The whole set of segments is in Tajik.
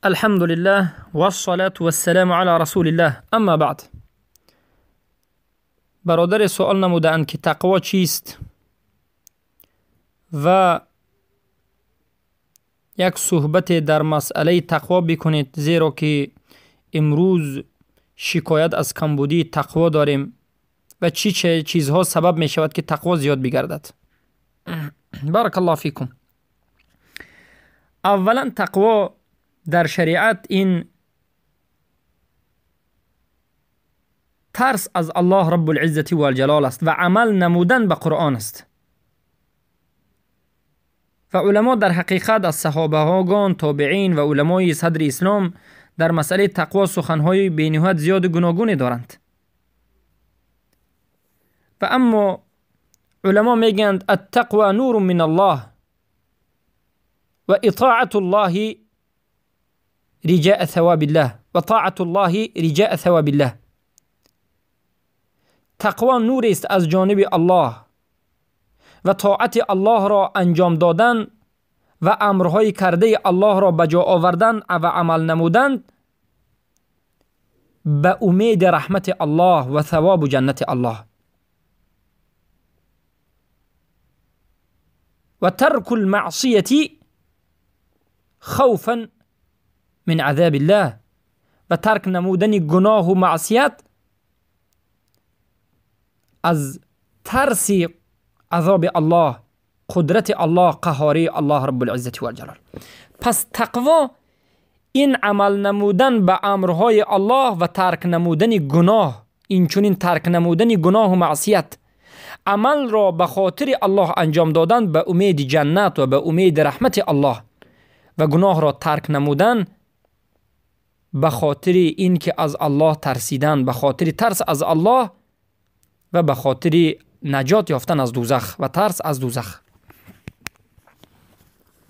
الحمد لله والصلاة والسلام على رسول الله. اما بعد، برادر سؤال نمودند که تقوا چیست و یک صحبت در مسئله تقوا بکنید، زیرا که امروز شکایت از کمبودی تقوا داریم و چی چیزها سبب می شود که تقوا زیاد بگردد. بارک الله فیکم. اولا تقوا در شریعت این ترس از الله رب العزة و الجلال است و عمل نمودن به قرآن است. و علما در حقیقت از صحابه هاگان، تابعین و علمای صدر اسلام در مسئله تقوا سخنهای بینهایت زیاد گوناگونی دارند. و اما علما میگند التقوى نور من الله و اطاعت الله رجاء ثواب الله و طاعت الله رجاء ثواب الله. تقوا نور است از جانب الله و طاعت الله را انجام دادن و امرهای کرده الله را به جا آوردن و عمل نمودن به امید رحمت الله و ثواب جنت الله. و ترک المعصیة خوفا من عذاب الله، و ترک نمودن گناه و معصیت از ترس عذاب الله، قدرت الله، قهاری الله رب العزة و الجلال. پس تقوا این عمل نمودن به امرهای الله و ترک نمودن گناه، این چنین ترک نمودن گناه و معصیت، عمل را به خاطر الله انجام دادن به امید جنت و به امید رحمت الله، و گناه را ترک نمودن به خاطر اینکه از الله ترسیدن، به خاطر ترس از الله و به خاطر نجات یافتن از دوزخ و ترس از دوزخ.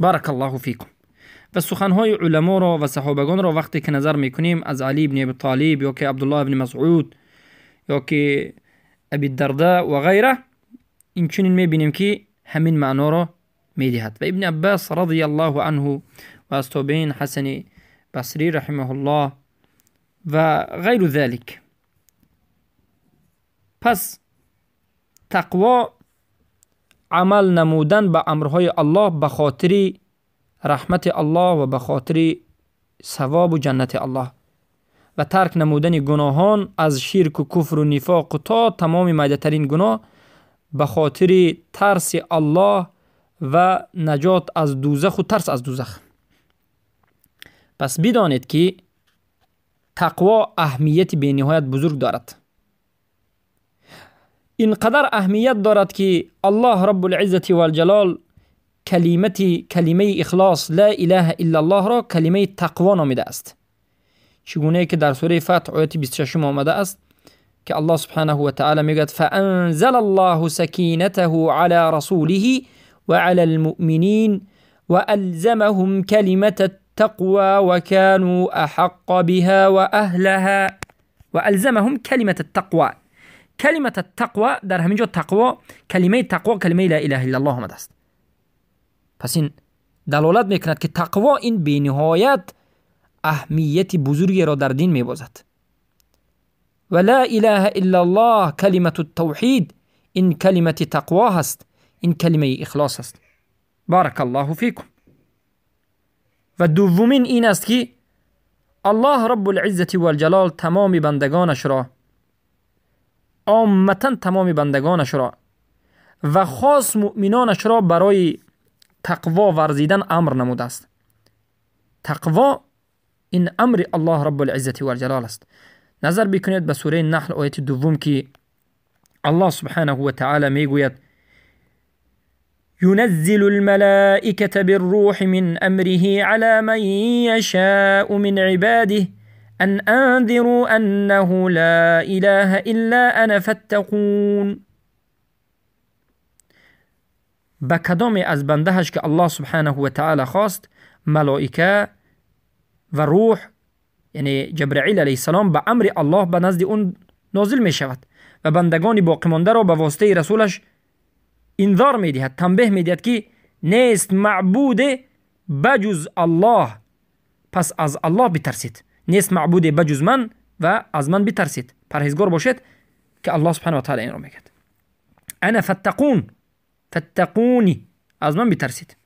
بارک الله فیکم. و سخنهای علما را و صحابگان را وقتی که نظر میکنیم، از علی بن ابی طالب یا که عبدالله بن مسعود یا که ابی الدرداء و غیره، این چنین میبینیم که همین معنا را میدهد. و ابن عباس رضی الله عنه و از تابعین حسن بصری رحمه الله و غیر ذلك. پس تقوا عمل نمودن به امرهای الله به خاطر رحمت الله و به خاطر ثواب و جنت الله، و ترک نمودن گناهان از شرک و کفر و نفاق تا تمام میده ترین گناه به خاطر ترس الله و نجات از دوزخ و ترس از دوزخ. پس بدانید که تقوا اهمیت بینهایت بزرگ دارد. اینقدر اهمیت دارد که الله رب العزة و الجلال کلمه اخلاص لا اله الا الله را کلمه تقوا نامیده است. چگونه که در سوره فتح آیت 26 آمده است که الله سبحانه و تعالی میگوید فانزل الله سکینته علی رسوله وعلى المؤمنین وألزمهم كلمة التقوى وكانوا أحق بها وأهلها. وألزمهم كلمة التقوى. کلمة التقوى در همینجا تقوا، کلمه تقوا کلمه لا اله الا الله آمده است. پس این دلالت میکند که تقوا این بینهایت اهمیت بزرگی را در دین میبازد. و لا اله الا الله کلمة التوحید، این کلمه تقوا هست، این کلمه اخلاص است. بارک الله فیکم. و دومین این است که الله رب العزة و الجلال تمام بندگانش را، عامتا تمام بندگانش را و خاص مؤمنانش را برای تقوا ورزیدن امر نموده است. تقوا این امر الله رب العزة و الجلال است. نظر بکنید به سوره نحل آیت دوم که الله سبحانه و تعالی میگوید ينزل الملائكة بالروح من أمره على من يشاء من عباده أن أنذروا أنه لا إله إلا أنا فاتقون. به کدام از بندهش که الله سبحانه و تعالی خواست، ملائکه و روح یعنی جبرائیل علیه السلام به امر الله به نزد اون نازل می شود و بندگان باقی مانده را به واسطه رسولش انذار می دهد، تنبیه می دهد که نیست معبود بجز الله، پس از الله بترسید. نیست معبود بجز من و از من بترسید، پرهیزگار باشید که الله سبحانه و تعالی این رو میگه. انا فاتقون، فاتقونی، از من بترسید.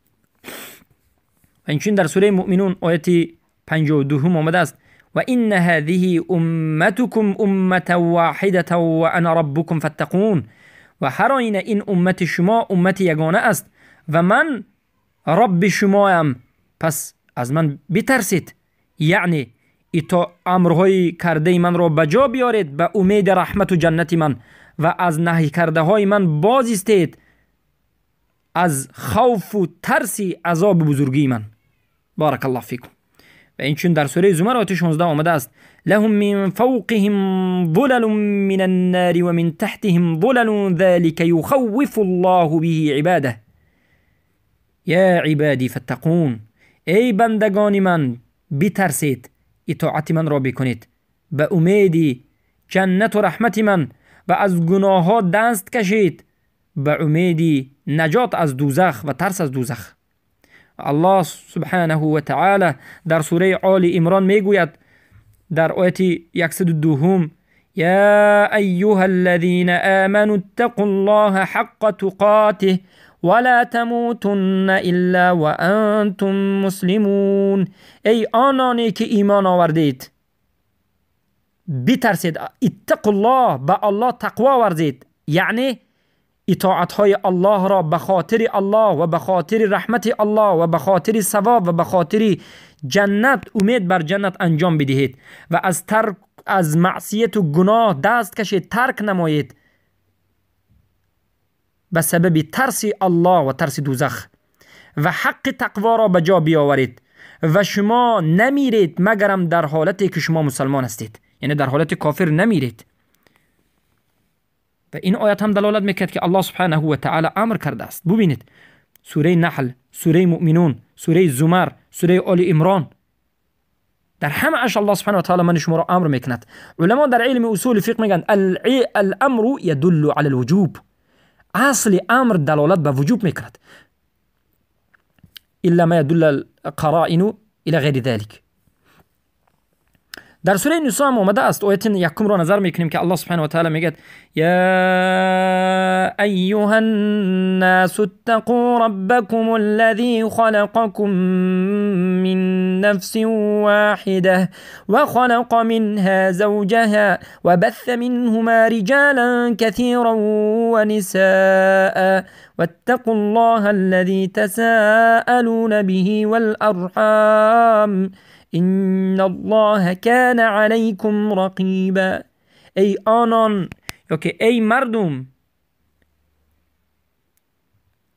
و اینچنین در سوره مؤمنون آیت 52 آمده است: و ان هذه امتكم امه واحده و انا ربكم فاتقون. و هر آینه این امت شما امت یگانه است و من رب شمایم، پس از من بترسید. یعنی ایتا امرهای کرده من را به جا بیارید به امید رحمت و جنت من، و از نهی کرده های من باز ایستید از خوف و ترس عذاب بزرگی من. بارک الله فیکم. و این چون در سوره زمر آیه 16 آمده است: لهم من فوقهم ظلل من النار ومن تحتهم ظلل ذلك يخوف الله به عباده یا عبادی فاتقون. ای بندگان من بترسید، اطاعت من را بکنید به امید جنت و رحمت من، و از گناه ها دست کشید به امید نجات از دوزخ و ترس از دوزخ. الله سبحانه و تعالی در سوره آل عمران میگوید در آیت 102: یا ایها الذین آمنوا اتقوا الله حق تقاته ولا تموتن الا وانتم مسلمون. ای آنانی که ایمان آوردید بترسید، اتقوا الله، به الله تقوا ورزید، یعنی اطاعت های الله را به خاطر الله و به خاطر رحمت الله و به خاطر ثواب و به خاطر جنت، امید بر جنت انجام بدهید و از ترک از معصیت و گناه دست کشید، ترک نمایید به سبب ترس الله و ترس دوزخ، و حق تقوا را به جا بیاورید و شما نمیرید مگرم در حالتی که شما مسلمان هستید، یعنی در حالت کافر نمیرید. و این آیت هم دلالت میکرد که الله سبحانه و تعالی امر کرده است. ببینید سوره نحل، سوره مؤمنون، سوره زمر، سوره آل عمران، در همه اش الله سبحانه و تعالی من شما را امر میکند. علما در علم اصول فقه میگن الامر يدل على الوجوب، اصل امر دلالت به وجوب میکند، الا ما يدل القرائن الى غیر ذلك. در سوره نساء هم آمده است، آیت یکم را نظر میکنیم که الله سبحانه و تعالی میگه: یا ایها الناس اتقوا ربکم الذی خلقکم من نفس واحده وخلق منها زوجها وبث منهما رجالا كثيرا ونساء واتقوا الله الذي تساءلون به والأرحام إن الله كان عليكم رقيبا. ای آنان یا که ای مردم،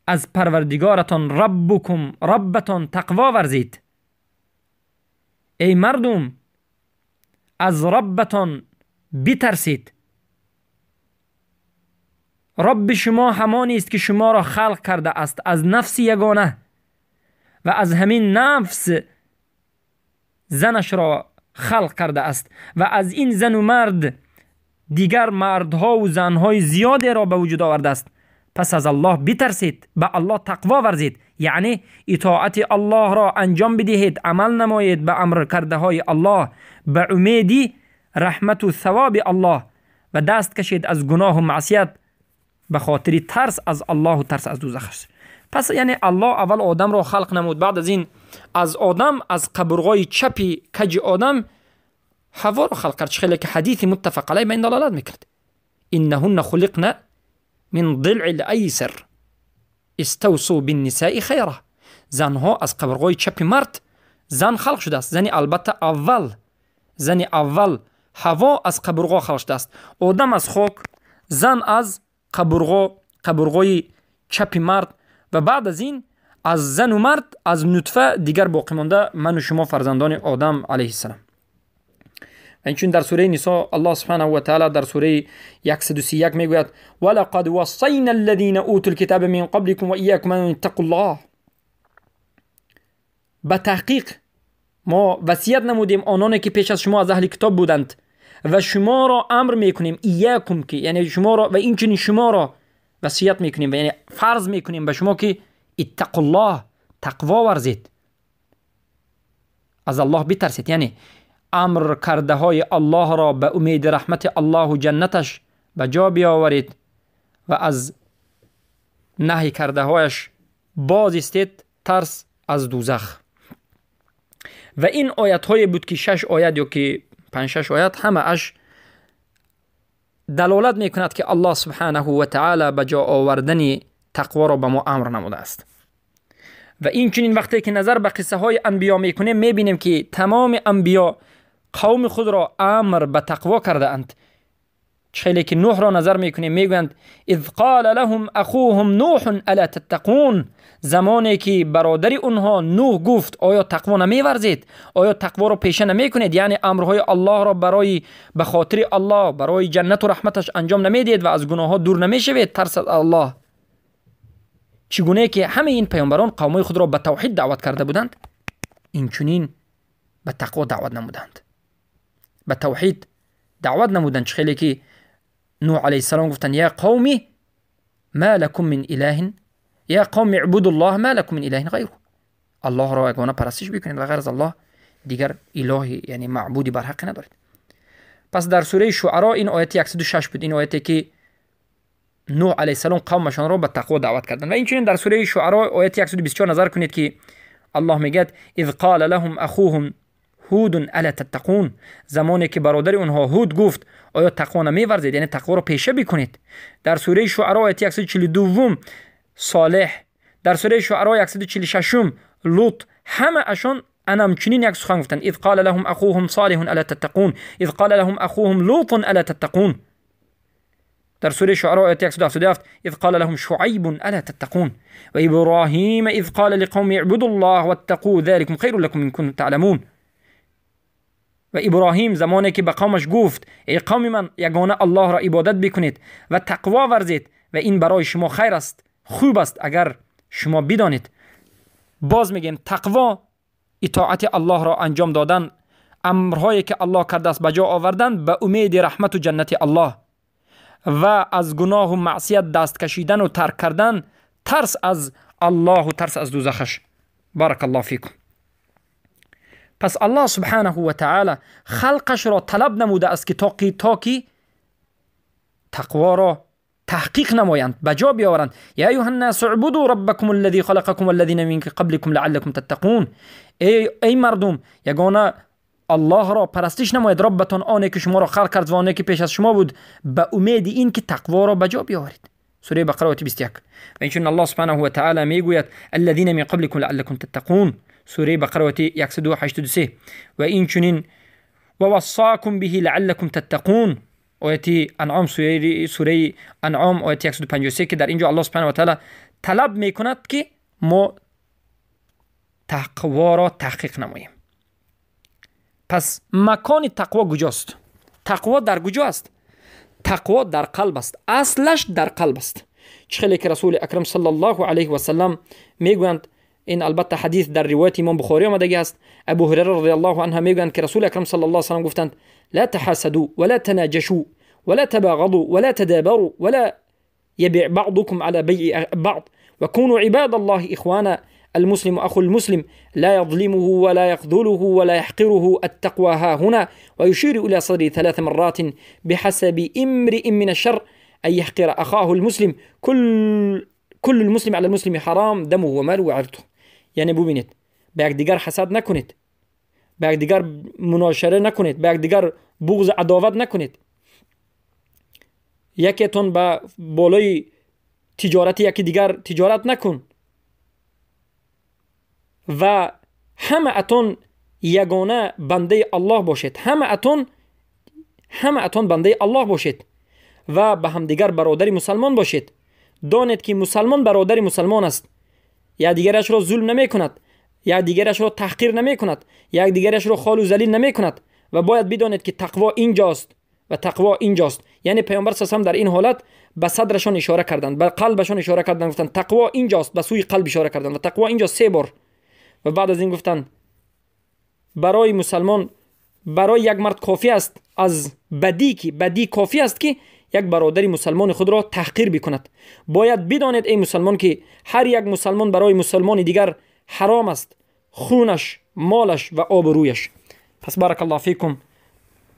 از پروردگارتان ربکم، ربتان تقوا ورزید. ای مردم از ربتان بترسید. رب شما همانی است که شما را خلق کرده است از نفس یگانه و از همین نفس زنش را خلق کرده است و از این زن و مرد دیگر مردها و زنهای زیادی را به وجود آورده است. پس از الله بترسید، به الله تقوا ورزید، یعنی اطاعت الله را انجام بدهید، عمل نمایید به امر کرده های الله به امیدی رحمت و ثواب الله، و دست کشید از گناه و معصیت به خاطر ترس از الله و ترس از دوزخ. پس یعنی الله اول آدم را خلق نمود، بعد از این از آدم، از قبرغای چپی کج آدم حوا را خلق کرد، خیلی که حدیث متفق علیه به این دلالت میکرد: انهن خلقن من ضلع الایسر استوصوا بالنساء خیرا. زنها از قبرغای چپ مرد زن خلق شده است، زنی البته اول، زن اول حوا از قبرغا خلق شده است، آدم از خاک، زن از قبرغای چپ مرد، و بعد از این از زن و مرد از نطفه دیگر باقی مانده من و شما فرزندان آدم علیه السلام. اینچون در سوره نساء الله سبحانه و تعالی در سوره 131 میگوید: ولقد وصینا الذین اوتوا الکتاب من قبلكم و ایاکم ان اتقوا الله. به تحقیق ما وصیت نمودیم آنانی که پیش از شما از اهل کتاب بودند و شما را امر میکنیم، ایاکم که یعنی شما را، و اینچنین شما را وصیت میکنیم و یعنی فرض میکنیم به شما که اتقوا الله، تقوا ورزید، از الله بترسید، یعنی امر کرده های الله را به امید رحمت الله و جنتش به جا بیاورید و از نهی کرده هایش باز ایستید، ترس از دوزخ. و این آیت های بود که 6 آیت یا که 5-6 آیت همه اش دلالت میکند که الله سبحانه و تعالی به جا آوردن تقوا را به ما امر نموده است. و این چنین وقتی که نظر به قصه های انبیا میکنیم، میبینیم که تمام انبیا قوم خود را امر به تقوا کرده اند. خیلی که نوح را نظر میکنیم، میگویند اذ قال لهم اخوهم نوح الا تتقون، زمانی که برادر اونها نوح گفت آیا تقوا نمیورزید، آیا تقوا را پیشه نمیکنید، یعنی امرهای الله را برای به خاطر الله برای جنت و رحمتش انجام نمیدید و از گناه ها دور نمیشوید، ترس از الله. چگونه که همه این پیامبران قوم خود را به توحید دعوت کرده بودند، این چنین به تقوا دعوت نمودند، به توحید دعوت نمودند. خیلی که نوح علیه السلام گفتند یا قومی ما لكم من اله، یا قوم اعبدوا الله ما لكم من اله غیره، الله را یگانه پرستش بکنید و غیر از الله دیگر الهی یعنی معبودی بر حق ندارید. پس در سوره شعراء این آیت 106 بود، این آیتی که نوح علیه السلام قومشان را به تقوا دعوت کردند. و این چنین در سوره شعراء آیت 124 نظر کنید که الله میگه اذ قال لهم اخوهم هود الا تتقون، زمانی که برادر اونها هود گفت آیا تقوا نمیورزید، یعنی تقوا را پیشه بکنید. در سوره شعراء آیت 142 صالح، در سوره شعراء 146 لوط، همه اشان انم چنین یک سخن گفتند اذ قال لهم اخوهم صالح الا تتقون، اذ قال لهم اخوهم لوط الا تتقون. در سوره شعراء آیت 177 اذ قال لهم شعیب الا تتقون، و ابراهیم اذ قال لقوم اعبدوا الله واتقوا ذلكم خیر لكم ان كنتم تعلمون. و ابراهیم زمانی که به قومش گفت ای قوم من یگانه الله را عبادت بکنید و تقوا ورزید و این برای شما خیر است، خوب است اگر شما بدانید. باز میگیم تقوا اطاعت الله را انجام دادن، امرهایی که الله کرده است به جا آوردن به امید رحمت و جنت الله، و از گناه و معصیت دست کشیدن و ترک کردن، ترس از الله و ترس از دوزخش. بارک الله فیکم. پس الله سبحانه و تعالی خلقش را طلب نموده است که تا که تقوا را تحقیق نمایند، به جا بیاورند. یا ایها الناس اعبدوا ربکم الذی خلقکم والذین من قبلکم لعلکم تتقون. ای مردم یگانه الله را پرستش نماید، ربتان آنه که شما را خلق کرد و آنه که پیش از شما بود، به امید این که تقوا را به جا بیاورید. سوره بقره آیه 21. و اینچنین الله سبحانه و تعالی میگوید الذین من قبلکم لعلکم تتقون، سوره بقره آیه 183. و اینچنین و وصاکم به لعلکم تتقون، آیه انعام، سوره انعام آیه 153 که در اینجا الله سبحانه و تعالی طلب میکند که ما تقوا را تحقیق نماییم. پس مکان تقوا کجاست؟ تقوا در کجا است؟ تقوا در قلب است، اصلش در قلب است. چخیلی که رسول اکرم صلی الله علیه و سلم میگویند، این البته حدیث در روایت امام بخاری آمده است، ابو هریره رضی الله عنه میگویند که رسول اکرم صلی الله علیه و سلم گفتند لا تحاسدوا ولا تناجشوا ولا تباغضوا ولا تدابروا ولا يبيع بعضكم على بيع بعض وكونوا عباد الله إخوانا المسلم أخو المسلم لا يظلمه ولا يخذله ولا يحقره التقوى ها هنا ويشير إلى صدره 3 مرات بحسب امرئ من الشر أن يحقر أخاه المسلم كل المسلم على المسلم حرام دمه وماله وعرضه. یعنی ببینید به یکدیگر حسد نکنید، به یکدیگر مناشره نکنید، به یکدیگر بغض عداوت نکنید. یکیتون به بالای تجارت یکی دیگر تجارت نکن و همه اتون یگانه بنده الله باشید، همه اتون بنده الله باشید و به همدیگر برادر مسلمان باشید. دانید که مسلمان برادر مسلمان است، یا دیگرش را ظلم نمی کند، یا دیگرش را تحقیر نمی کند، یا دیگرش را خال و ذلیل نمی کند. و باید بدانید که تقوا اینجاست و تقوا اینجاست. یعنی پیامبر صلی الله علیه و در این حالت به صدرشان اشاره کردند، به قلبشان اشاره کردند، گفتند تقوا اینجاست، به سوی قلب اشاره کردند و تقوا اینجا 3 بار. و بعد از این گفتند برای مسلمان، برای یک مرد کافی است از بدی، که بدی کافی است که یک برادر مسلمان خود را تحقیر بکند. باید بدانید ای مسلمان که هر یک مسلمان برای مسلمان دیگر حرام است، خونش، مالش و آبرویش. پس بارک الله فیکم،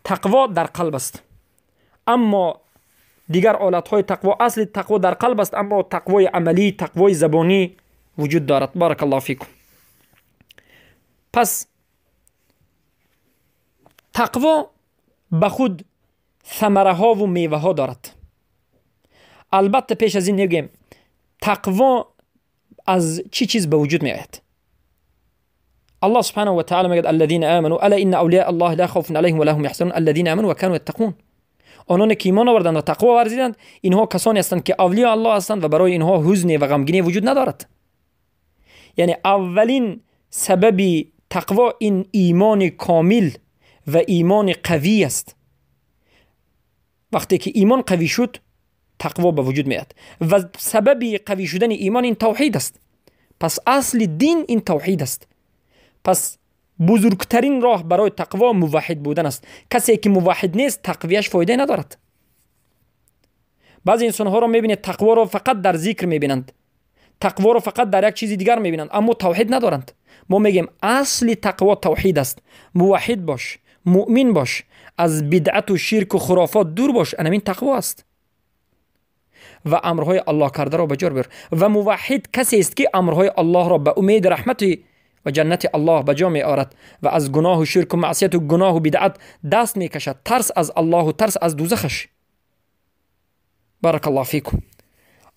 تقوا در قلب است، اما دیگر آلت‌های تقوا، اصل تقوا در قلب است، اما تقوای عملی، تقوای زبانی وجود دارد. بارک الله فیکم. پس تقوا به خود ثمره ها و میوه ها دارد. البته پیش از این میگیم تقوا از چی چیز به وجود می آید. الله سبحانه و تعالی میگه الذين آمنوا الا ان اولیاء الله لا خوف علیهم ولا هم يحزنون الذين آمنوا وكانوا يتقون. آنان که ایمان آوردند و تقوا ورزیدند، اینها کسانی هستند که اولیاء الله هستند و برای اینها حزن و غمگینی وجود ندارد. یعنی اولین سبب تقوا این ایمان کامل و ایمان قوی است. وقتی که ایمان قوی شد، تقوا به وجود میاد و سبب قوی شدن ایمان این توحید است. پس اصل دین این توحید است. پس بزرگترین راه برای تقوا موحد بودن است. کسی که موحد نیست تقویش فایده ندارد. بعضی انسان ها را میبینید تقوا را فقط در ذکر میبینند، تقوا را فقط در یک چیز دیگر میبینند، اما توحید ندارند. ما میگیم اصل تقوا توحید است. موحد باش، مؤمن باش، از بدعت و شرک و خرافات دور باش، این تقوا است. و امرهای الله کرده را به جا بیار. و موحد کسی است که امرهای الله را به امید رحمت و جنت الله به جا می آورد و از گناه و شرک و معصیت و گناه و بدعت دست می کشد، ترس از الله و ترس از دوزخش. بارک الله فیکم.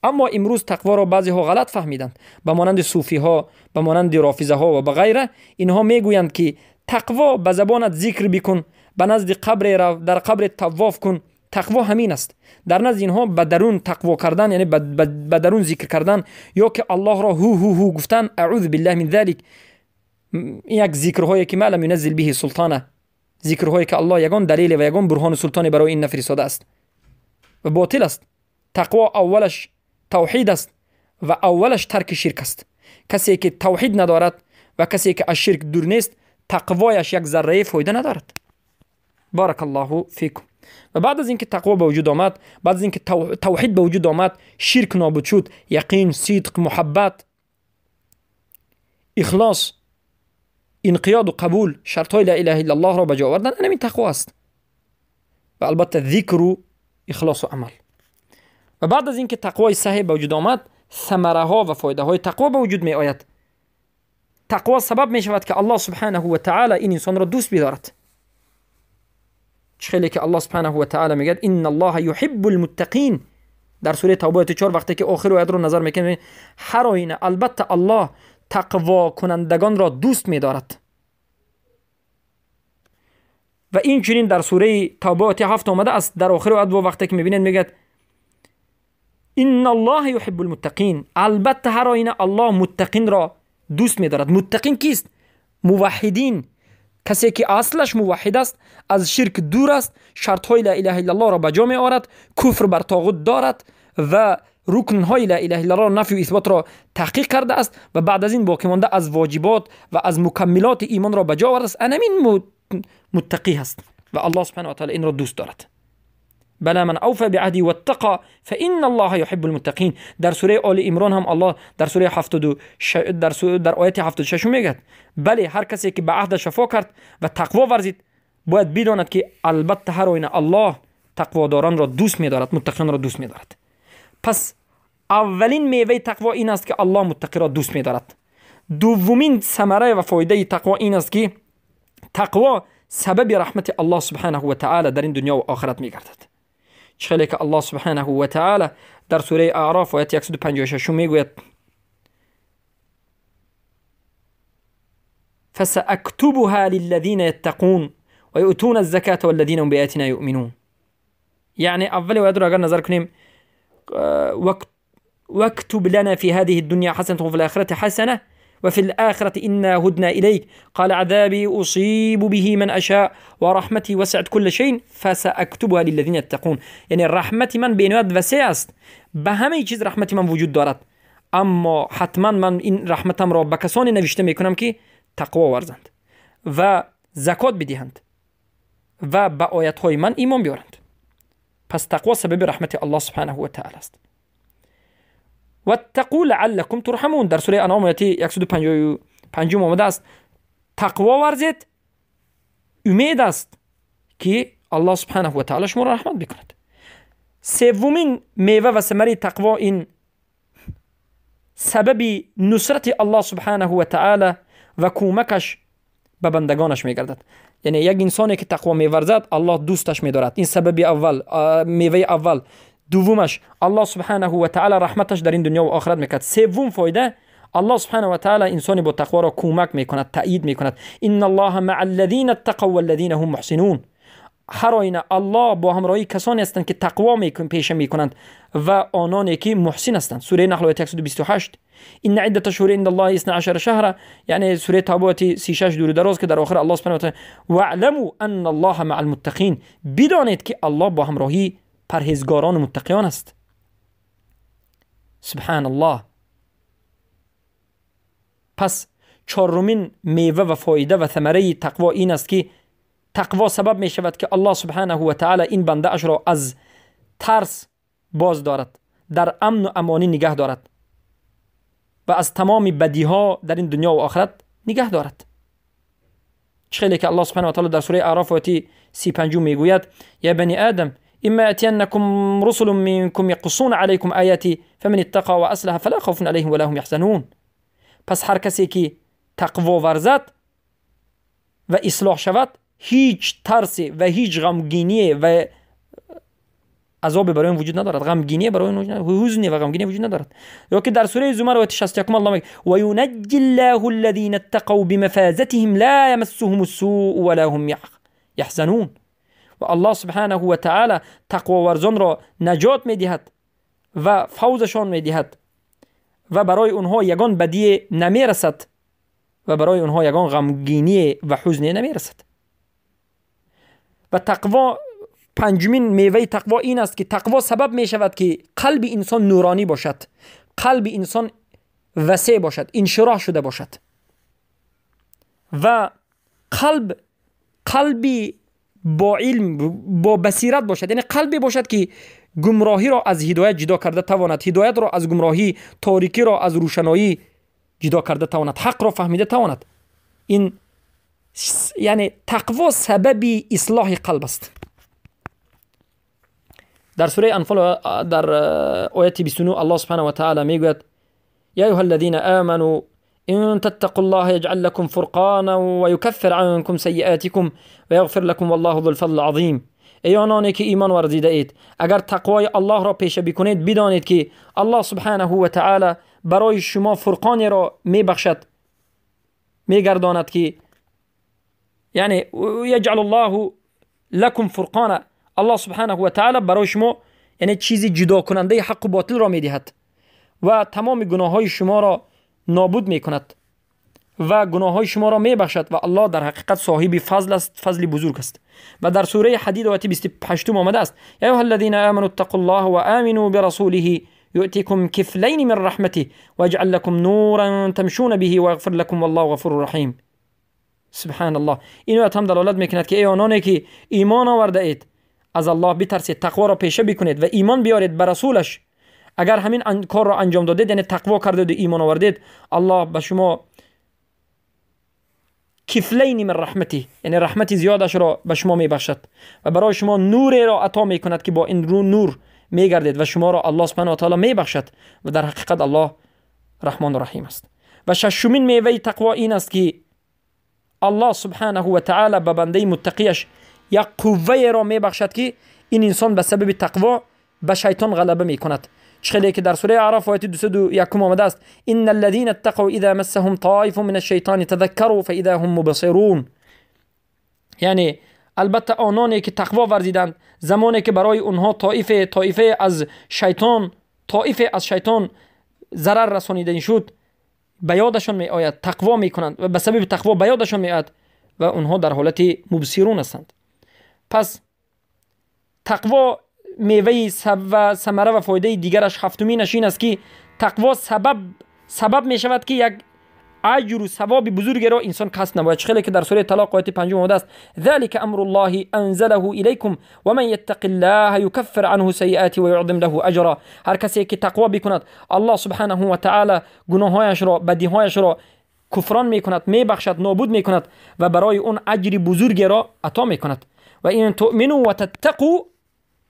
اما امروز تقوا را بعضی ها غلط فهمیدند، به مانند صوفی ها، به مانند رافضه ها و به غیره. اینها میگویند که تقوا به زبانت ذکر بکن، به نزد قبر را در قبر طواف کن، تقوا همین است. در نزد اینها به درون تقوا کردن، یعنی به درون ذکر کردن یا که الله را هو هو هو گفتن، اعوذ بالله من ذلک، یک ذکرهایی که ما لم ینزل به سلطانه، ذکرهایی که الله یگان دلیل و یگان برهان و سلطانی برای این نفرستاده است و باطل است. تقوا اولش توحید است و اولش ترک شرک است. کسی که توحید ندارد و کسی که از شرک دور نیست، تقوایش یک ذره فایده ندارد. بارک الله فیکم. و بعد از اینکه تقوا به وجود آمد، بعد از اینکه توحید به وجود آمد، شرک نابود شد، یقین، صدق، محبت، اخلاص، انقیاد و قبول، شرط های لا اله الا الله را به جا آوردن، این تقوا است. و البته ذکر و اخلاص و عمل. و بعد از اینکه تقوای صحیح به وجود آمد، ثمره ها و فایده های تقوا به وجود می آید. تقوا سبب می شود که الله سبحانه و تعالی این انسان را دوست بدارد. خیلی که الله سبحانه و تعالی میگه ان الله یحب المتقین در سوره توبه آیه 4، وقتی که آخر آیت رو نظر میکنیم، هر آینه البته الله تقوا کنندگان را دوست میدارد. و این چنین در سوره توبه آیه 7 آمده است، در آخر آیت وقتی که میبینید میگه ان الله یحب المتقین، البته هر آینه الله متقین را دوست میدارد. متقین کیست؟ موحدین، کسی که اصلش موحد است، از شرک دور است، شرط های لا اله الا الله را به جا می آورد، کفر بر طاغوت دارد و رکن های لا اله الا الله نفی و اثبات را تحقیق کرده است و بعد از این باقی مانده از واجبات و از مکملات ایمان را به جا آورده است. همین متقی است و الله سبحانه و تعالی این را دوست دارد. بلا من اوفى بعهدی واتقى فان الله يحب المتقین. در سوره آل عمران هم الله در سوره 72 در آیت 76 میگه بله هر کسی که به عهدش وفا کرد و تقوا ورزید باید بداند که البته هر آینه الله تقواداران را دوست می‌دارد، متقیان را دوست می‌دارد. پس اولین میوه تقوا این است که الله متقی را دوست می‌دارد. دومین ثمره و فایده تقوا این است که تقوا سبب رحمت الله سبحانه و تعالی در این دنیا و آخرت می‌گردد. چخیلی که الله سبحانه و تعالی در سوره اعراف آیت 156 میگوید فسأكتبها للذين يتقون ويؤتون الزكاة والذين هم بآياتنا يؤمنون. یعنی اول آیت را اگر نظر کنیم، واكتب لنا في هذه الدنيا حسنة وفي الآخرة حسنة وفي الآخرة إنا هدنا إليك قال عذابي أصيب به من أشاء ورحمتي وسعت كل شيء فسأكتبها للذين يتقون. یعنی رحمت من بینایت وسیع است، به همه چیز رحمت من وجود دارد، اما حتما من این رحمتم را به کسانی نوشته میکنم که تقوا ورزند و زکات بدهند و به آیت های من ایمان بیارند. پس تقوا سبب رحمت الله سبحانه و تعالی است. واتقوا لعلكم ترحمون در سوره انعام آیه 5 омада аст: тақво варзед, умед аст ки Аллоҳ субҳанаҳу ва таъоло шуморо раҳмат бикунад. Севумин мева ва самари тақво ин сабаби нусрати Аллоҳ субҳанаҳу ва таъоло ва кӯмакаш ба бандагонаш мегардад. Яъне як инсоне ки тақво меварзад, Аллоҳ дӯсташ медорад. Ин сабаби аввал, меваи аввал. Дуввумаш, Аллоҳ субҳанаҳу ва таъоло раҳматаш дар ин дунё ва охират мекунад. Севум фоида, Аллоҳ субҳанаҳу ва таъоло инсони бо тақворо кӯмак мекунад, таъйид мекунад. Инналлоҳа маъаллазина аттақав валлазина ҳум муҳсинун. Ҳар оина Аллоҳ бо ҳамроҳии касоне ҳастанд ки тақво пеша мекунанд ва ононе ки муҳсин ҳастанд. Сураи Наҳл ояти 128. Инна иддата шуҳури индаллоҳи исна ашара шаҳра, яъне сураи Тавба ояти 36 дуру дароз ки дар охир Аллоҳ субҳанаҳу ва таъоло ваъламу анналлоҳа маъал муттақин, бидонед ки Аллоҳ бо ҳамроҳии парҳезгорону муттақиён аст. Субҳаналлоҳ. Пас чорумин мева ва фоида ва самараи тақво ин аст ки тақво сабаб мешавад ки Аллоҳ субҳанаҳу ва таъоло ин бандаашро аз тарс боз дорад, дар амну амонӣ нигаҳ дорад ва аз тамоми бадиҳо дар ин дунё ва охират нигаҳ дорад. Чӣ хеле ки Аллоҳ субҳанаҳу ва таъоло дар сураи Аъроф ояти 35 мегӯяд: я бани одам имма ятияннакум русулун минкум яқуссуна алайкум аяти фаман иттақа ва аслаҳа фала хавфун алайҳим ва ла ҳум яҳзанун. Пас ҳар касе ки тақво варзад ва ислоҳ шавад, ҳеҷ тарсе ва ҳеҷ ғамгиние ва азобе барои он вуҷуд надорад. Ғамгиние барои он вуҷуд надорад, ҳузне ва ғамгиние вуҷуд надорад. Ё ки дар сураи Зумар ояти 61 Аллоҳ мегӯяд: ва юнаҷҷи ллоҳу аллазина иттақав бимафазатиҳим ла ямассуҳум ссуу ва ла ҳум яҳзанун. Ва Аллоҳ субҳанаҳу ва таъоло тақвоварзонро наҷот медиҳад ва фавзашон медиҳад ва барои онҳо ягон бадие намерасад ва барои онҳо ягон ғамгиние ва ҳузне намерасад. Ва тақво, панҷумин меваи тақво ин аст ки тақво сабаб мешавад ки қалби инсон нуронӣ бошад, қалби инсон васеъ бошад, иншироҳ шуда бошад ва қалби бо илм, бо басират бошад. Яъне қалбе бошад ки гумроҳиро аз ҳидоят ҷудо карда тавонад, ҳидоятро аз гумроҳӣ, торикиро аз рӯшаноӣ ҷудо карда тавонад, ҳақро фаҳмида тавонад. Ин яъне тақво сабаби ислоҳи қалб аст. Дар сураи Анфол дар ояти 29 Аллоҳ субҳанаҳу ва таъоло мегӯяд: я аюҳа аллазина аману ин таттақу ллоҳа яҷъал лакум фурқонан ва юкаффир анкум сайиатикум ва яғфир лакум валлоҳу зул фазли азим. Эй ононе ки имон варзидаед, агар тақвои Аллоҳро пеша бикунед, бидонед ки Аллоҳ субҳанаҳу ва таъоло барои шумо фурқонеро мебахшад, мегардонад ки яъне яҷъалу ллоҳу лакум фурқона, Аллоҳ субҳанаҳу ва таъоло барои шумо яъне чизи ҷудокунандаи ҳаққу ботилро медиҳад ва тамоми гуноҳҳои шуморо нобуд мекунад ва гуноҳҳои шуморо мебахшад ва Аллоҳ дар ҳақиқат соҳиби фазл аст, фазли бузург аст. Ва дар сураи Ҳадид ояти 28 омада аст: я аюҳа аллазина аману иттақу ллоҳа ва амину бирасулиҳи юътикум кифлайни мин раҳматиҳ ва яҷъал лакум нуран тамшуна биҳи ва яғфир лакум валлоҳу ғафуру раҳим. Субҳаналлоҳ. Ин оят ҳам далолат мекунад ки эй ононе ки имон овардаед, аз Аллоҳ битарсед, тақворо пеша бикунед ва имон биёред ба расулаш. Агар ҳамин корро анҷом додед, яъне тақво кардед ва имон овардед, Аллоҳ ба шумо кифлайни мин раҳматиҳ, яъне раҳмати зиёдашро ба шумо мебахшад ва барои шумо нуреро ато мекунад ки бо ин нур мегардед ва шуморо Аллоҳ субҳанаҳу ва таъоло мебахшад ва дар ҳақиқат Аллоҳ раҳмону раҳим аст. Ва шашумин меваи тақво ин аст ки Аллоҳ субҳанаҳу ва таъоло ба бандаи муттақияш як қувваеро мебахшад ки ин инсон ба сабаби тақво ба шайтон ғалаба мекунад. Чӣ хеле ки дар сураи Аъроф ояти 201 омадааст: инна аллазина иттақав иза массаҳум тоифун мина шайтони тазаккару фаиза ҳум мубсирун. Яъне албатта ононе ки тақво варзиданд, замоне ки барои онҳо тоифе аз шайтон зарар расонида шуд, ба ёдашон меояд, тақво мекунанд ва ба сабаби тақво ба ёдашон меояд ва онҳо дар ҳолати мубсирун ҳастанд. Пас тақво меваи ва самара ва фоидаи дигараш ҳафтуминаш ин аст ки тақво сабаб мешавад ки як аҷру савоби бузургеро инсон касб намояд. Чӣ хеле ки дар сураи Талоқ ояти 5 омадааст: залика амруллоҳи анзалаҳу илайкум ва ман яттақиллаҳа юкаффир анҳу сайиати ва юъзим лаҳу аҷра. Ҳар касе ки тақво бикунад, Аллоҳ субҳанаҳу ва таъоло гуноҳҳояшро, бадиҳояшро کفران میکند، میبخشد، نابود میکند و برای اون اجر بزرگی را عطا میکند. و این تؤمنوا و تتقوا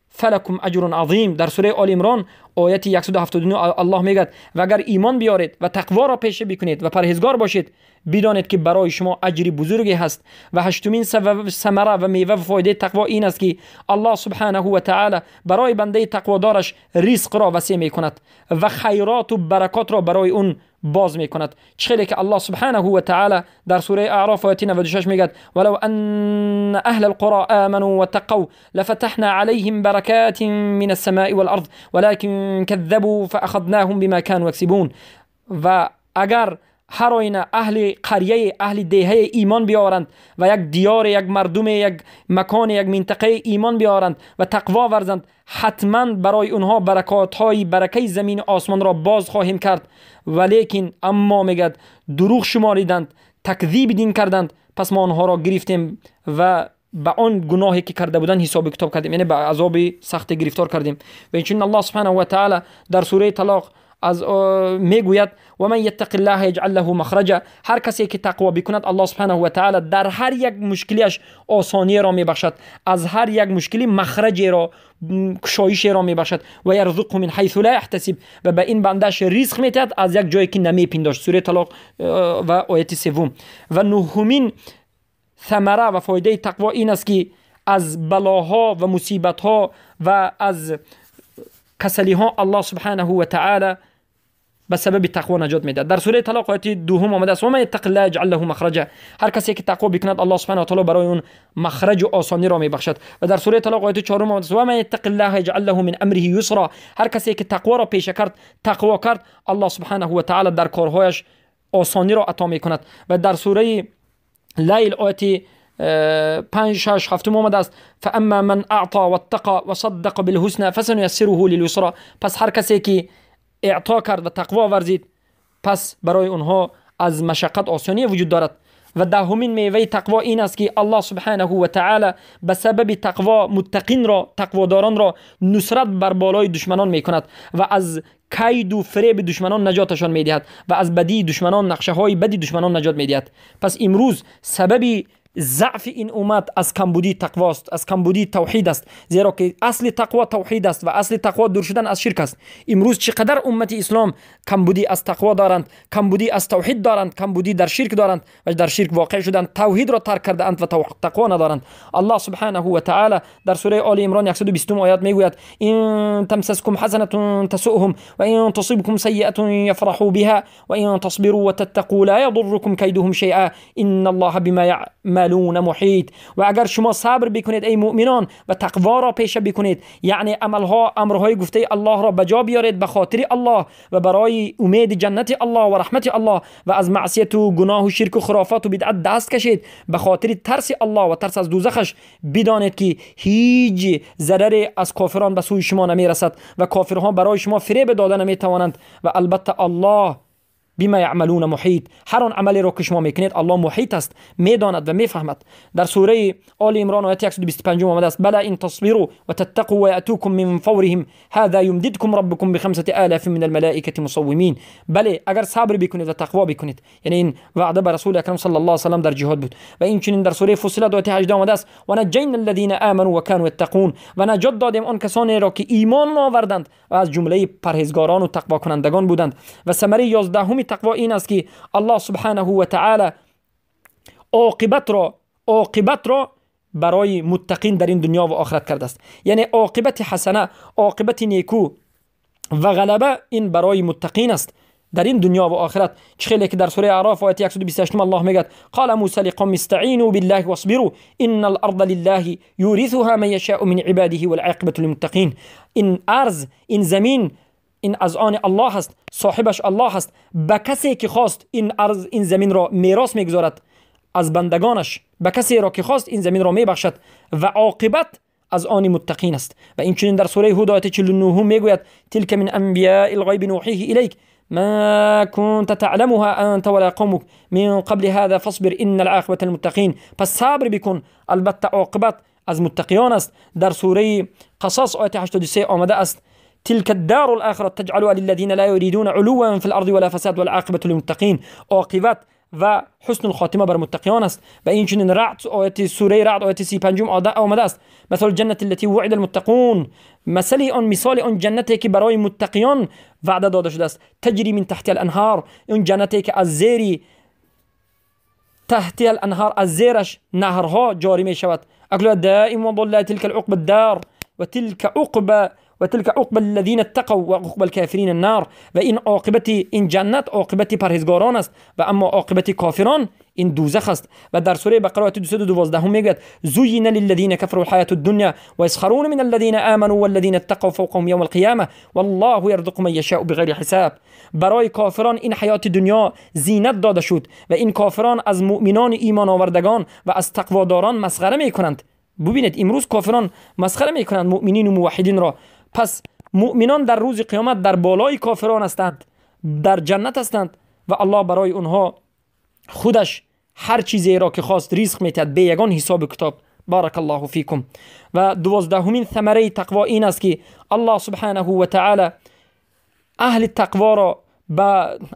فلکم اجر عظیم. در سوره آل عمران آیت 179 الله میگد و اگر ایمان بیارید و تقوا را پیشه بکنید و پرهیزگار باشید، بدانید که برای شما اجر بزرگی هست. و هشتمین ثمره و میوه و فایده تقوا این است که الله سبحانه و تعالی برای بنده تقوادارش رزق را وسیع میکند و خیرات و برکات را برای اون باز میکند. چه که الله سبحانه و تعالی در سوره اعراف آیت 96 میگد ولو ان اهل القرى آمنوا واتقوا لفتحنا عليهم بركات من السماء والارض ولكن كذبوا فاخذناهم بما كانوا يكسبون. و اگر هر آینه اهل قریه، اهل دهه ایمان بیارند و یک دیار، یک مردم، یک مکان، یک منطقه ایمان بیارند و تقوا ورزند، حتما برای اونها برکات های برکه زمین آسمان را باز خواهیم کرد. ولیکن اما میگد دروغ شماریدند، تکذیب دین کردند، پس ما آنها را گرفتیم و به آن گناهی که کرده بودند حساب کتاب کردیم، یعنی به عذاب سخت گرفتار کردیم. و اینچنین الله سبحانه و تعالی در سوره طلاق از میگوید و من یتق الله یجعل له مخرجا. هر کسی که تقوا بکند الله سبحانه و تعالی در هر یک مشکلیش آسانی را میبخشد، از هر یک مشکلی مخرج را، کشایش را میبخشد. و یرزقه من حیث لا یحتسب، و به این بندش رزق میدهد از یک جایی که نمیپنداشت. سوره طلاق و آیت سوم. و نهمین ثمره و فایده تقوا این است که از بلاها و مصیبت‌ها و از کسلی‌ها الله سبحانه و تعالی به سبب تقوا نجات میدهد. در سوره طلاق آیت دوم آمده است و من یتق الله یجعل له مخرجا. هر کسی که تقوا بکند الله سبحانه و تعالی برای اون مخرج و آسانی را میبخشد. و در سوره طلاق آیت چهارم آمده است و من یتق الله یجعل له من امره یسرا. هر کسی که تقوا را پیشه کرد، تقوا کرد، الله سبحانه و تعالی در کارهایش آسانی را عطا میکند. و در سوره لیل آیت 5 6 7 آمده است فاما من اعطى واتقى وصدق بالحسنى فسنيسره لليسرى. پس هر کسی که اعطا کرد و تقوا ورزید، پس برای اونها از مشقت آسانی وجود دارد. و دهمین میوه تقوا این است که الله سبحانه و تعالی به سبب تقوا متقین را، تقواداران را نصرت بر بالای دشمنان میکند و از کید و فریب دشمنان نجاتشان میدهد و از بدی دشمنان، نقشه های بدی دشمنان نجات میدهد. پس امروز سبب ضعف این امت از کمبودی تقواست، از کمبودی توحید است، زیرا که اصل تقوا توحید است و اصل تقوا دور شدن از شرک است. امروز چقدر امت اسلام کمبودی از تقوا دارند، کمبودی از توحید دارند، کمبودی در شرک دارند و در شرک واقع شدند، توحید را ترک کرده اند و تقوا ندارند. الله سبحانه و تعالی در سوره آل عمران 120 آیات میگوید ان تمسسكم حسنة تسؤهم و ان تصبكم سیئة یفرحوا بها و ان تصبروا وتتقوا لا يضركم كيدهم شيئا ان الله بما يعملون محیط. و اگر شما صبر بکنید ای مؤمنان و تقوا را پیشه بکنید، یعنی عملها، امرهای گفته الله را بجا بیارید به خاطر الله و برای امید جنت الله و رحمت الله، و از معصیت و گناه و شرک و خرافات و بدعت دست کشید به خاطر ترس الله و ترس از دوزخش، بدانید که هیچ ضرر از کافران به سوی شما نمیرسد و کافرها برای شما فریب داده نمیتوانند. و البته الله بما یعملون محیط، هر آن عملی را که شما میکنید الله محیط است، میداند و میفهمد. در سوره آل عمران آیت 125 آمده است بلا ان تصبروا وتتقوا ویأتوکم من فورهم هذا یمددکم ربکم ب5,000 من الملائکة مصومین. بله اگر صبر بکنید و تقوا بکنید، یعنی این وعده به رسول اکرم صلی الله علیه و سلم در جهاد بود. و این چنین در سوره فصلت آیت 18 آمده است و نجینا الذین آمنوا وکانوا یتقون، و نجات دادیم آن کسانی را که ایمان آوردند و از جمله پرهیزگاران و تقوا کنندگان بودند. و ثمره 11 تقوا این است که الله سبحانه و تعالی عاقبت را برای متقین در این دنیا و آخرت کرده است. یعنی عاقبت حسنه، عاقبت نیکو و غلبه این برای متقین است در این دنیا و آخرت. چه که در سوره اعراف آیت 128 الله میگه قال موسی لقوم استعینوا بالله واصبروا ان الارض لله یورثها من یشاء من عباده والعاقبه للمتقین. این ارض، این زمین، این از آن الله است، صاحبش الله است. به کسی که خواست این ارض، این زمین را میراث میگذارد از بندگانش، به کسی را که خواست این زمین را میبخشد و عاقبت از آن متقین است. و این چنین در سوره هود آیت 49 میگوید تلک من انبیاء الغیب نوحیه الیک ما كنت تعلمها انت ولا قومك من قبل هذا فاصبر ان العاقبة للمتقین. پس صبر بکن، البته عاقبت از متقیان است. در سوره قصص آیت 83 آمده است تلك الدار الآخرة تجعلها للذين لا يريدون علوا في الأرض ولا فساد والعاقبة للمتقين. عاقبت و حسن الخاتمه بر متقیان است. و این چنین رعد آیت سوره رعد آیت 35 آمده است: مثل الجنة التي وعد المتقون، مثل آن مثال آن جنتی که برای متقیان وعده داده شده است، تجری من تحت الانهار، اون جنتی که از زیر تحت الانهار از زیرش نهرها جاری می شود. اکلها دائم وظل تلك العقبى الدار وتلك عقبى وتلك عقبى الذين اتقوا وعقبى الكافرين النار. و این عاقبت این جنت عاقبت پرهیزگاران است و اما عاقبت کافران این دوزخ است. و در سوره بقره آیت 212 هم میگوید: زین للذین كفروا الحیاة الدنیا ويسخرون من الذین آمنوا والذین اتقوا فوقهم یوم القیامة والله یرزق من یشاء بغیر حساب. برای کافران این حیات دنیا زینت داده شد و این کافران از مؤمنان ایمان آوردگان و از تقواداران مسخره میکنند. ببینید امروز کافران مسخره میکنند مؤمنین و موحدین را. پس مؤمنان در روز قیامت در بالای کافران هستند، در جنت هستند و الله برای اونها خودش هر چیزی را که خواست رزق میتد به یگان حساب کتاب. بارک الله فیکم. و 12مین ثمره تقوا این است که الله سبحانه و تعالی اهل تقوا را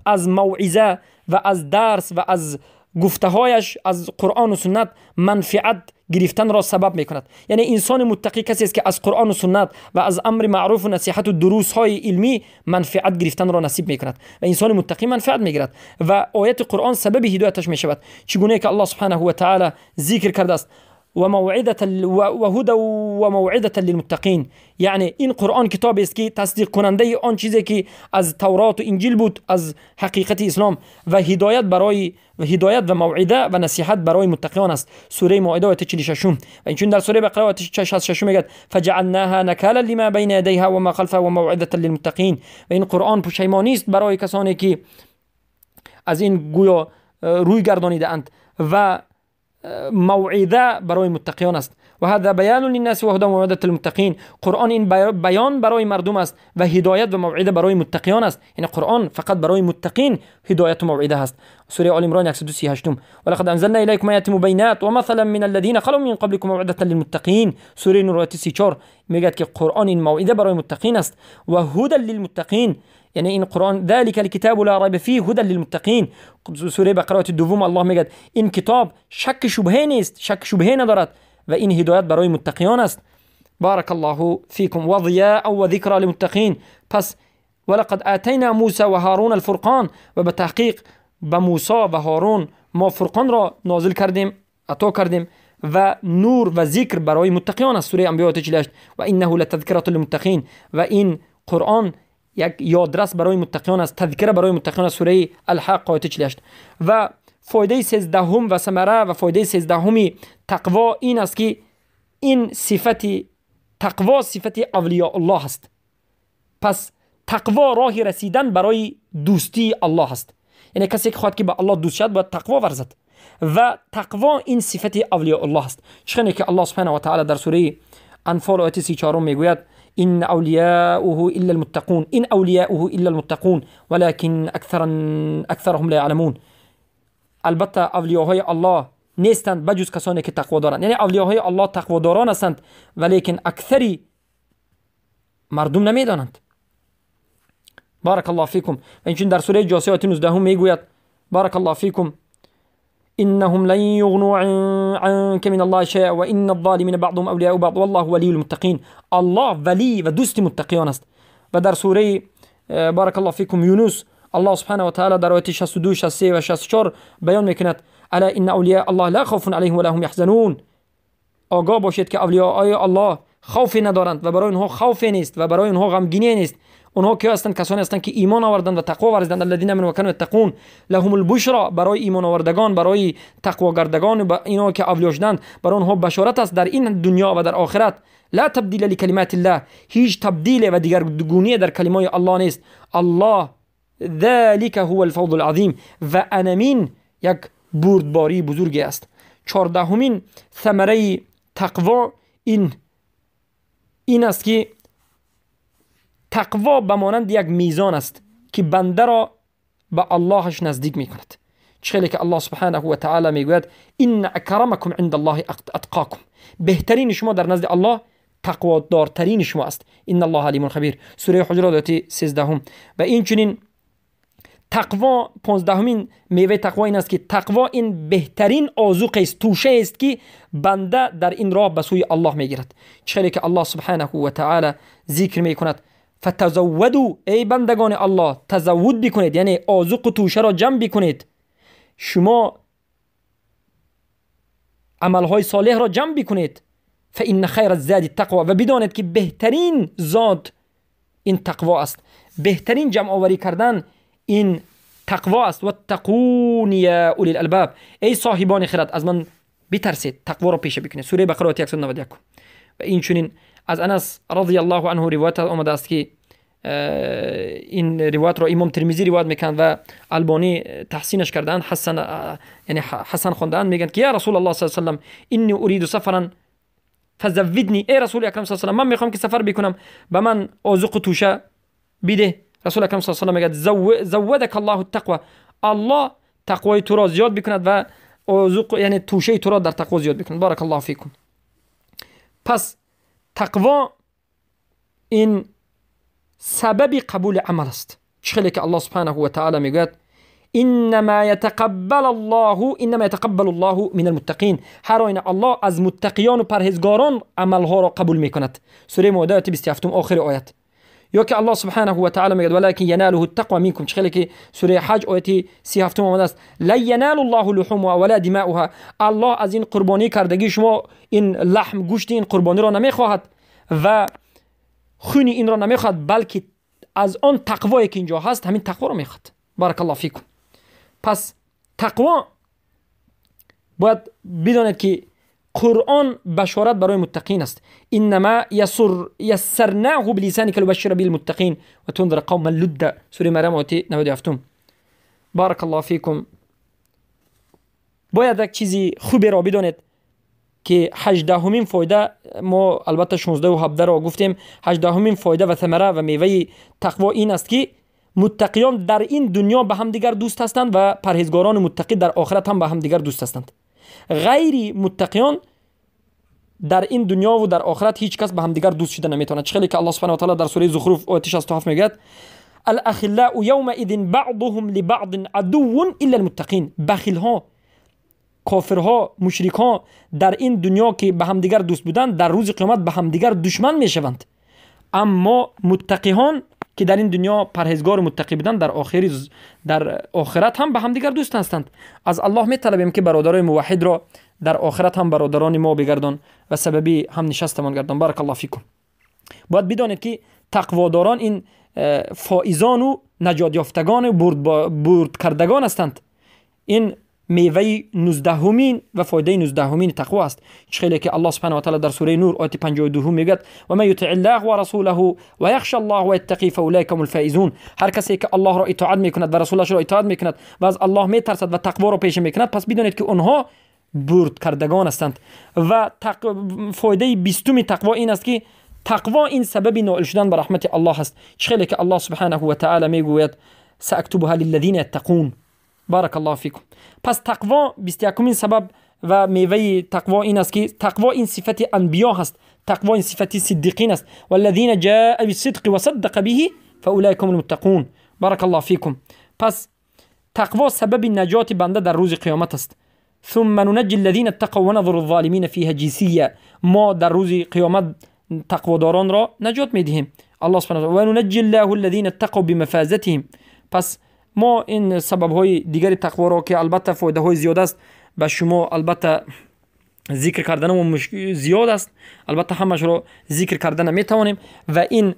از موعظه و از درس و از گفتهایش از قرآن و سنت منفعت گرفتن را سبب میکند. یعنی انسان متقی کسی است که از قرآن و سنت و از امر معروف و نصیحت و دروس های علمی منفعت گرفتن را نصیب میکند و انسان متقی منفعت میگیرد و آیت قرآن سبب هدایتش میشود. چگونه که الله سبحانه و تعالی ذکر کرده است: و موعظة و هدى و موعظة للمتقین. یعنی این قرآن کتاب است که تصدیق کننده آن چیزی که از تورات و انجیل بود از حقیقت اسلام و هدایت برای و هدایت و موعظه و نصیحت برای متقیان است. سوره مائده آیت 46. و اینچون در سوره بقره آیت 66 میگه: فجعلناها نکالا لما بین یدیها و ما خلفها و موعظة للمتقین. و این قرآن پشیمانی است برای کسانی که از این گویا روی گردانیده اند و موعظه برای متقیان است. و هذا بیان للناس و هدى و موعظه للمتقین. قرآن این بیان برای مردم است و هدایت و موعظه برای متقیان است. یعنی قرآن فقط برای متقین هدایت و موعظه است. سوره آل عمران 138. ولقد انزلنا الیکم آیات مبینات و مثلا من الذین خلوا من قبلكم موعظه للمتقین. سوره نور آیت 34 میگه که قرآن این موعظه برای متقین است و هدى للمتقین. یعنی این قرآن ذلك الكتاب لا ریب فیه هدى للمتقین. سوره بقره آیت دوم الله میگه این کتاب شک شبهه نیست، شک شبهه ندارد و این هدایت برای متقیان است. بارک الله فیکم. و ضیاء و ذکر للمتقین. پس ولقد آتینا موسی و هارون الفرقان، و به تحقیق به موسی و هارون ما فرقان را نازل کردیم، عطا کردیم و نور و ذکر برای متقیان است. سوره انبیاء آیت 48. و انه لتذکرة للمتقین. و این قرآن یک یادرس برای متقیان است، تذکره برای متقیان است. سوره الحق آیت 48. و فایده 13 و ثمره و فایده 13 تقوا این است که این صفت تقوا صفت اولیاء الله است. پس تقوا راه رسیدن برای دوستی الله است. یعنی کسی که خواهد که به الله دوست شد باید تقوا ورزد و تقوا این صفت اولیاء الله است. چنانکه که الله سبحانه و تعالی در سوره انفال آیت 34 میگوید: إن أولياؤه إلا المتقون، إن أولياؤه إلا المتقون ولكن أكثرهم لا يعلمون. البته اولیاهای الله نیستند بجز کسانی که تقوا دارند. یعنی اولیاهای الله تقوا داران هستند ولیکن اکثری مردم نمیدانند. بارک الله فیکم. و اینچون در سوره جاثیه آیت 19 میگوید: بارک الله فیکم إنهم لن يغنوا عنك من الله شيئا وإن الظالمين بعضهم أولياء بعض والله ولي المتقين. الله ولی و دوست متقیان است. و در سوره بارک الله فیکم یونس الله سبحانه و تعالی در آیت 62 63 و 64 بیان میکند: الا ان اولیاء الله لا خوف علیهم ولا هم يحزنون. آگاه باشید که اولیاء الله خوفی ندارند و برای اونها خوفی نیست و برای اونها غمگینی نیست. اونها که هستند؟ کسانی هستند که ایمان آوردند و تقوا ورزیدند. الذین آمنوا و کانوا یتقون لهم البشرا. برای ایمان آوردگان، برای تقوا گردگان و اینا که اولیا شدند، برای اونها بشارت است در این دنیا و در آخرت. لا تبدیل لکلمات الله، هیچ تبدیل و دیگرگونی در کلمات الله نیست. الله ذلك هو الفوز العظیم. و انمین یک بردباری بزرگی است. 14مین ثمره تقوا این است که تقوا به مانند یک میزان است که بنده را به اللهش نزدیک میکند. چخیلی که الله سبحانه و تعالی میگوید: ان اکرمکم عند الله اتقاکم. بهترین شما در نزد الله تقوادارترین شما است. ان الله علیم خبیر. سوره حجرات آیت 13. و این چنین تقوا 15مین میوه تقوا این است که تقوا این بهترین آذوقه است، توشه است که بنده در این راه به سوی الله میگیرد. چه که الله سبحانه و تعالی ذکر میکند فتزودوا، ای بندگان الله تزود بکنید، یعنی آذوق و توشه را جمع بکنید، شما عملهای صالح را جمع بکنید. فإن خیر الزاد التقوا، و بدانید که بهترین زاد این تقوا است، بهترین جمع آوری کردن این تقوا است. واتقون یا اولی الالباب، ای صاحبان خرد از من بترسید، تقوا را پیشه بکنید. سوره بقره آیه 191. و این چنین از انس رضی الله عنه روایت آمده است که این روایت را امام ترمذی روایت میکنند و البانی تحسینش کردند، حسن یعنی حسن خواندند. میگن که یا رسول الله صلی الله علیه و سلم انی اريد سفرا فزودنی، ای رسول اکرم صلی الله علیه و سلم من میخوام که سفر بکنم، به من آذوق و توشه بده. رسول اکرم صلی الله علیه و سلم میگه زودک الله التقوا، الله تقوای تو را زیاد بکند و آذوق یعنی توشه تو را در تقوا زیاد بکند. بارک الله فیکم. پس تقوا این سبب قبول عمل است. چه که الله سبحانه و تعالی میگوید انما يتقبل الله انما يتقبل الله من المتقین، هر آینه الله از متقیان و پرهیزگاران عملها را قبول میکند. سوره مائده آیه 27 آخر آیت. یا که الله سبحانه و تعالی میگه ولکن یناله التقوا منکم، چه که سوره حج آیه 37 آمده است لا ینال الله لحومها ولا دماؤها، الله از این قربانی کردگی شما این لحم گوشت این قربانی را نمیخواهد و خون این را نمیخواهد، بلکه از آن تقوایی که اینجا هست همین تقوا را میخواد. بارک الله فیکم. پس تقوا باید بدانید که قرآن بشارت برای متقین است. انما یسرناه بلسانک لبشر به المتقین و تنذر قوما لدا، سوره مریم آیه 97. بارک الله فیکم. باید یک چیزی خوبی را بدانید که 18مین فایده، ما البته 16 و 17 را گفتیم، 18مین فایده و ثمره و میوه تقوا این است که متقیان در این دنیا به هم دیگر دوست هستند و پرهیزگاران متقی در آخرت هم به هم دیگر دوست هستند. غیر متقیان در این دنیا و در آخرت هیچ کس به هم دیگر دوست شده نمیتواند. چه که الله سبحانه و تعالی در سوره زخرف آیه 67 میگوید الاخلاء یومئذ بعضهم لبعض عدو الا المتقین. بخیل ها، کافرها، مشرکها در این دنیا که به هم دیگر دوست بودند در روز قیامت به هم دیگر دشمن میشوند. اما متقیان که در این دنیا پرهیزگار و متقی بودند در آخرت هم به هم دیگر دوست هستند. از الله میطلبیم که برادرای موحد را در آخرت هم برادران ما بگردان و سببی هم نشستمان گردان. بارک الله فیکم. باید بدانید که تقواداران این فائزان و نجات یافتگان و برد کردگان هستند. این میوه 19مین و فایده 19مین تقوا است. چه که الله سبحانه و تعالی در سوره نور آیه 52 میگه و من یطع الله و رسوله و یخشى الله و یتقی فاولئک هم الفائزون. هر کسی که الله را اطاعت میکند و رسولش را اطاعت میکند و از الله میترسد و تقوا را پیشه میکند، پس بدانید که آنها برد کردگان هستند. و فایده 20 تقوا این است که تقوا این سبب نائل شدن به رحمت الله است. چه که الله سبحانه و تعالی میگوید ساکتبها للذین یتقون. بارک الله فیکم. پس تقوا 21مین سبب و میوه تقوا این است که تقوا این صفت انبیا هست، تقوا این صفت صدیقین است. والذین جاء بالصدق وصدق به فاولئک هم المتقون. بارک الله فیکم. پس تقوا سبب نجات بنده در روز قیامت است. ثم ننجی الذین اتقوا ونذر الظالمین فیها جثیا. ما در روز قیامت تقواداران را نجات میدهیم. الله سبحانه و ننجی الله الذین اتقوا بمفازتهم. پس ما این سبب های دیگر تقوا را که البته فایده های زیاد است به شما البته ذکر کردن زیاد است، البته همش را ذکر کردن نمیتوانیم. و این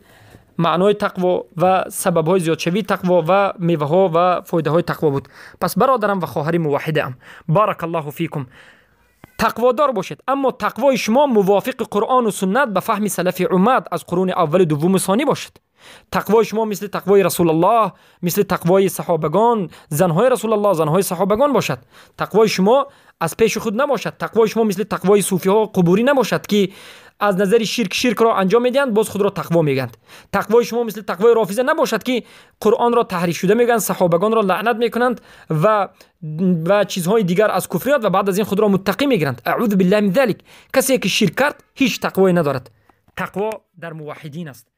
معنای تقوا و سبب های زیاد شوی تقوا و میوه ها و فایده های تقوا بود. پس برادرم و خواهر موحدم، بارک الله فیکم، تقوادار باشید، اما تقوای شما موافق قرآن و سنت به فهم سلف امت از قرون اول، دوم و ثانی باشد. تقوای شما مثل تقوای رسول الله، مثل تقوای صحابگان، زنهای رسول الله، زنهای صحابگان باشد. تقوای شما از پیش خود نباشد. تقوای شما مثل تقوای صوفی ها قبوری نباشد که از نظر شرک را انجام میدهند باز خود را تقوا میگند. تقوای شما مثل تقوای رافضه نباشد که قرآن را تحریف شده میگن، صحابگان را لعنت میکنند و چیزهای دیگر از کفریات و بعد از این خود را متقی میگیرند. اعوذ بالله من ذلک. کسی که شرک کرد هیچ تقوایی ندارد. تقوا در موحدین است.